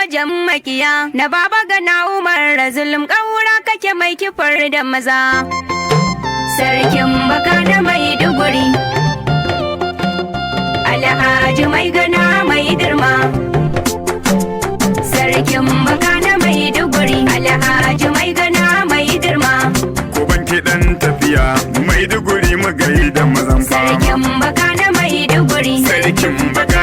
Wajen makiya. Na Baba Gana Umar Zulum, ƙaura kake mai kifar da maza. Sarkin Baka na Maiduguri, Alhaji Mai Gana Mai Dirma. Sarkin Baka na Maiduguri, Alhaji Mai Gana Mai Dirma. Kuban kiɗan tafiya Maiduguri, mu gaida mazan fama. Sarkin Baka na Maiduguri. Sarkin Baka.